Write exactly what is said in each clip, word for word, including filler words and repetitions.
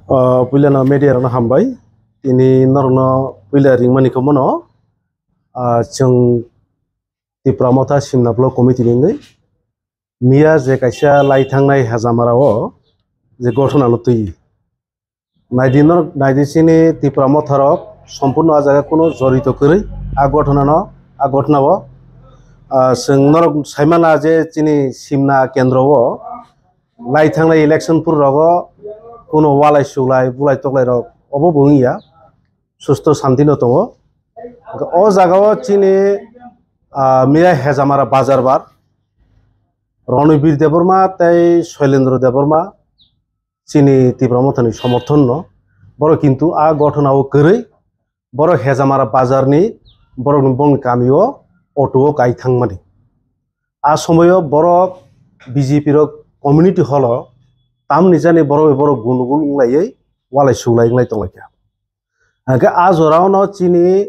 Ah, puilano media rokno hambai. Tini norokno puila ringmani khe bono, ah, chwng Tipra Motha Simna Block Committee ni wngwi miya je kaisa lai thangnai Hejamara o je gothona no twi. Naidi norok, naidi chini Tipra Motha rok sompurno a jaga kuno jorito kwrwi a gothona no, a gothona o, ah, chwng norok saimana je chini Simna kendro o lai thangnai election pur rogo kuno walai suglai bulai toklai rok obo bo wngya, susto santi no tongo. O jaga o chini, ah, miya Hejamara bazar bar Ronibir Debbarma tei Soilendra Debbarma chini Tipra Mothani somorthon no, borok kintu a gothona o kwrwi borok Hejamara bazar ni borok ni bongni kami o auto o kai thangmani. A somoyo borok B J P rok community hall o tamni jani borok bai borok gundugul wnglaiwi walai suglai wnglai tonglaikha. Hingke a jorao no chini,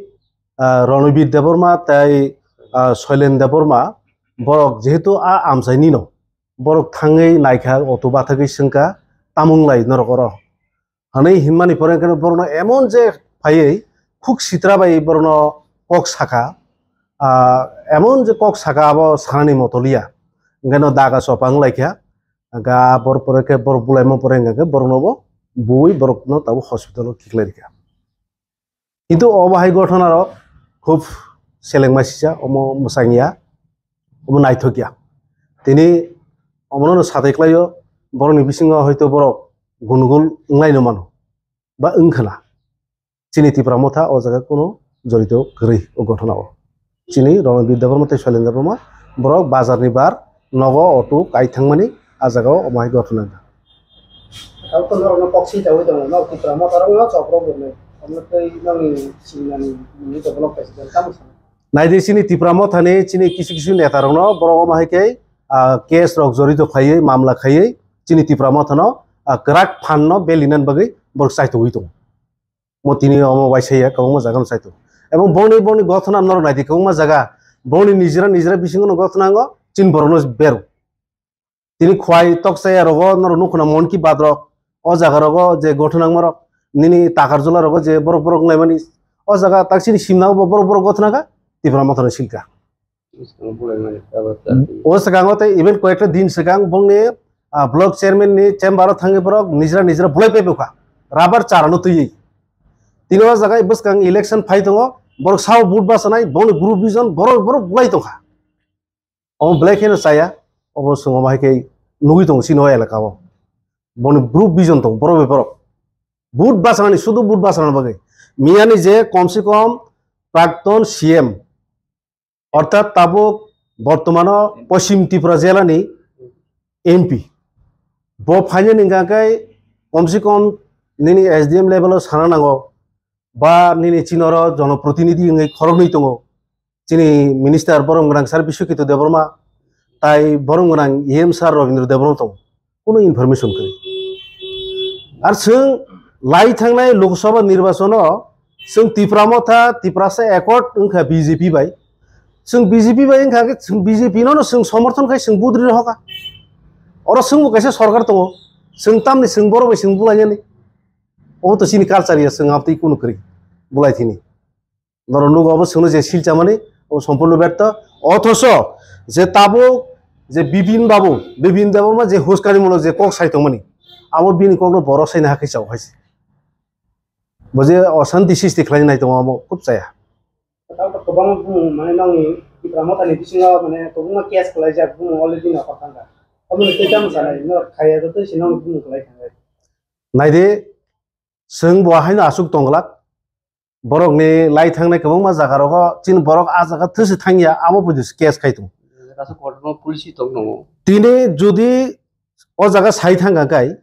ah, Ronibir Debbarma tei, ah, Soilen Debbarma borok jehetu a amchaini no borok thangwi naikha auto bathagwi swngkha tamung lai norok oro. Hwnwi hinmani pore hwnkhe borokno emon je phaiwi khuk sitra bai borokno kok sakha, ah, emon je kok sakha abo sanani motoliya. Hwnkhe no daga chopa wnglaikha, hwnkhe a bor pore khe borok bulaima pore hwnkhe borokno bo buwi borokno tabuk hospital o khiklai rikha. Kintu obo hai gothona rok khub selengma sisa, omo mwsangya, omo naithokya. Tini omono no satai klaio, borokni bisingo hoito borok gundugul wnglaino mano ba wngkhana. Chini Tipra Motha o jaga kuno jorito kwrwi o gothona o. Chini Ronibir Debbarma tei Soilendra Debbarma borok bazar ni bar nogo auto kai thangmani a jaga o omo hai gothona wngkha. Abo to norokno kok swi chawi tongo, nok Tipra Motha rokno chop rok rwnai. Omo tei nokni singnani mungwi to block kaisa tamo sana. Naidi chini Tipra Motha ni chini kisu kisu neta rokno borok omo hai khe, ah, case rok jorito khaiwi mamla khaiwi chini Tipra Motha no, ah, kwrak phan no beli nan bagwi borok chaitogwi tongo. Mo tini omo waisa ya kwbangma jaga no chaito. Ebong bongni, bongni gothona norok naidi kwbangma jaga. Bongni nijera, nijera bisingo no gothona ango, chini borok no beru. Tini khwai tok chaya rogo norok nukho na Mon Ki Baat rok. O jaga rogo je gothona angma rok, nini takar jula rogo je borok borok wnglaimani. O jaga tak chini simna bo borok borok gothona kha, Tipra Motha no silka. O swkango tei even koyekta din swkang bongni, ah, block chairman ni chamber o thangwi borok nijra nijra bulai pai bokha, rubber chara no twiwi. Tini o jaga bwskang election phai tongo, borok sao vote bachanai, bongni group vision borok borok bulai tongkha. Omo belai kheno chaya, obo chwng omo hai khe nugwi tongo chini o elaka o. Bongni group vision tongo borok bai borok. Vote bachanani, sudu vote bachanani bagwi. Miyani je komse kom prakton C M, orthat tabuk bortomano Poschim Tripura jelani M P. Bo phainani hwnkha khe komse kom nini S D M level o sana nango, ba nini chini oro jonoprotinidhi wngwi khoroknwi tongo. Chini minister borom gwnang sir Biswakito Debbarma, tai borom gwnang E M sir Robindra Debbarma tongo. Kuno information kwrwi. Ar chwng lai thangnai Lok Sabha nirbachon o chwng Tipra Motha, Tiprasa Accord wngkha B J P bai. Chwng B J P bai wngkha khe chwng B J P no no chwng somorthon khai chwng budri rohokha. Oro chwngbo kaisa sorkar tongo. Chwng tamni chwng borok bai chwng bulainani. Omo to chini culture ya, chwng amtwi kuno kwrwi bulai thini. Norok nugo obo chwngno je silchamani, obo sompurno berto. Othoso je tabuk je Bipin Babu, Bipin Debbarma je huskani mulo je kok sai tongmani, abo bini kokno borok saina hakhe chao haise. Bo je oshanti sisti khlaina nai tongo, amo khub chaya. Tamo to kwbangma bumung, mane, nokni Tipra Mothani bisingo, mane, kwbangma case khlaijak, bumung already nokar thangkha. Omo ni tei tamo sanai, norok khaiya joto se nokni bumung khlai thangnai. Naidi, chwng bo haino aswk tongglak. Borokni lai thangnai kwbangma jaga rogo chini borok a jaga thwswi thangya, abo poito se case khai tongo. Kaisa kotorma policy tong tongo. Tini jodi o jaga sai thangkha kai,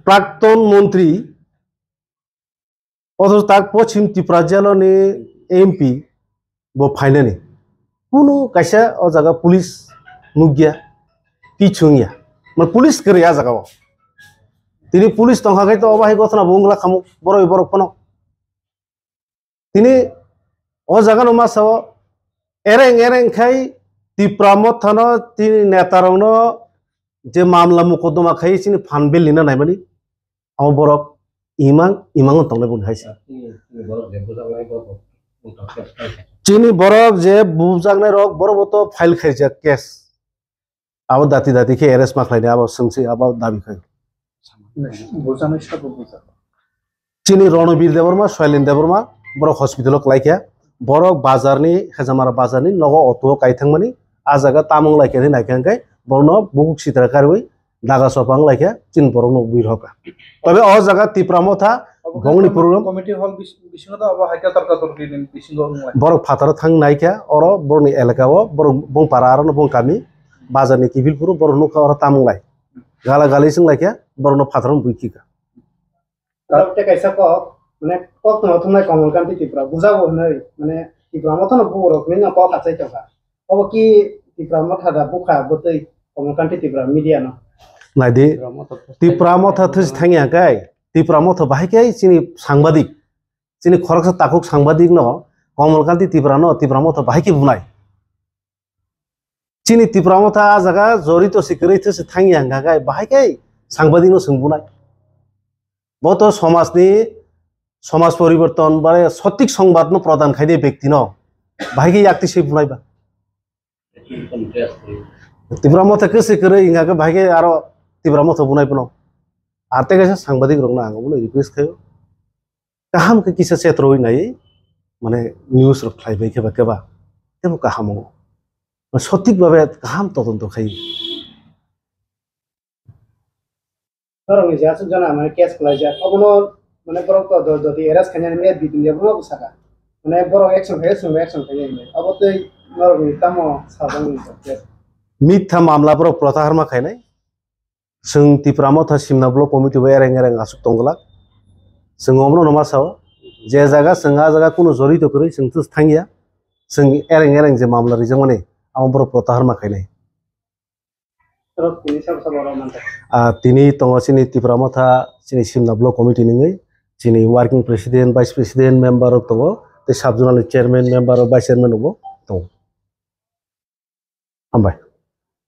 prakton montri, othocho tak Poschim Tripura jeloni M P bo phainani. Kunu kaisa o jaga police nukya, kichungya. Mane police kwrwi a jaga o. Tini police tongkha khai to obo hai gothona bo wngla khamu borok borok phano. Tini o jaga no ma sao ereng ereng khai Tipra Mothano tini neta rokno je mamla mokodoma khai chini phan bill nina naimani. Amo borok imang, imang tongnai boni hai se. Chini borok je bujaknai rok, borok bo to file khaijak case. Abo dati dati khe arrest ma khlainai, abo swngsi abo dabi khai. Bujaknai sabo bujak. Chini Ronobir Debbarma, Soilin Debbarma, borok hospital o klaikha. Borok bazar ni, Hejamara bazar ni nogo auto o kai thangmani, a jaga tamung laikha hinwi naikha hwnkhe borokno bukuk sitra karwi daga sopa wng laikha, chini borokno ugwi rwkha. Tobe o jaga Tipra Motha bongni program committee hall bis-, bisingo to abo hai kator kator bini bisingo wng lai. Borok phataro thang naikha, oro borokni elaka o, borok bong para aro no bong kami, bazar ni kiphil phuru borok nukha oro tamung lai. Gala gali swng laikha, borokno phataro bui khika. Tabuk tei kaisa kok, mane kok tongthoknai Kamal Kanti Tripura, bujabo hinwi, mane Tipra Motha no buborok hinwi no kok achai tongkha. Obo ki Tipra Motha da bukha bwtwi Kamal Kanti Tripura media no? Naidi, Tipra Motha thusi thangya kai, Tipra Motha bahai kai chini sangbadik, chini khoroksa takhuk sangbadik no Kamal Kanti Tripura no Tipra Motha bahai kai bunai. Chini Tipra Motha a jaga jorito se kwrwi thwse thangya hwnkha khe bahai khe sangbadik no swng bunai. Bo to somajni, somaj poriborton bare sotik songbat no prodan khainai bekti no bahai khe yakti se bunai ba. Tipra Motha kwse kwrwi hwnkha khe bahai khe aro Tipra Motha bunai bono. Ar tei kaisa sangbadik rokno ang bono request khaio. Kaham khe kisa chetrowi nai, mane news rok khlai bai khe ba khe ba, tebo kaham wngo. Sothik babe kaham todonto khai. Norokni je aswk jona mane case khlaijak, obono mane borok to do-, doti arrest khainani me bidin de bono bwsaka. Mane borok action khai, chwngno action khai nai. Obo tei norokni tamo sajak ni case. Mitha mamla borok protahar ma khainai. Chwng Tipra Motha Simna Block Committee bo ereng ereng aswk tongglak. Chwng omono no ma sao, je jaga chwng a jaga kunu jorito kwrwi chwng thus thangya. Chwng ereng ereng je mamla rijakmani, amo borok protahar ma khainai. Borok tini sabo sabo rok manthok. Ah, tini tongo chini Tipra Motha, chini Simna Block Committee nungwi, chini working president, vice president, member rok tongo, tei sub zonal ni chairman, member rok, vice chairman rok bo tongo. Hambai.